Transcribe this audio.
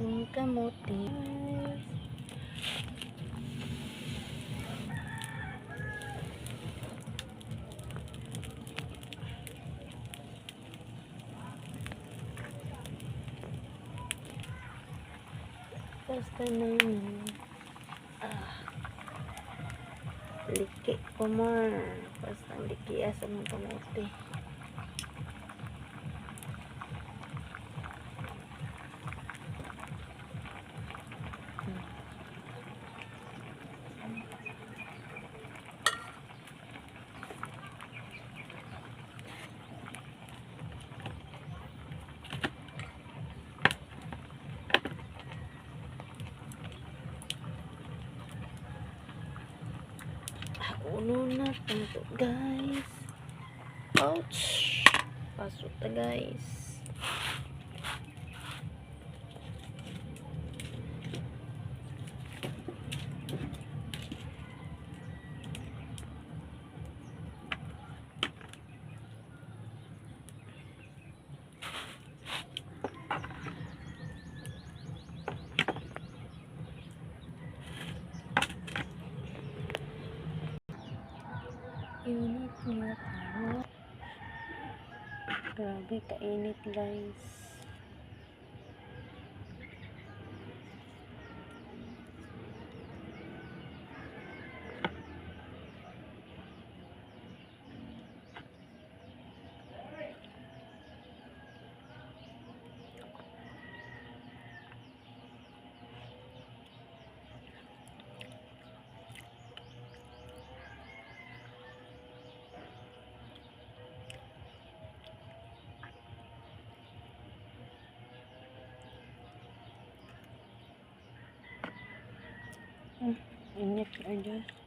Atong kamote. Basta na yun. Ah. Liki ko mar. Basta ang liki asa mong kamote. Uno na tanto, guys. Ouch! Pasok ta, guys. Init nga karon. Grabe kainit, guys. Init na, Diyos.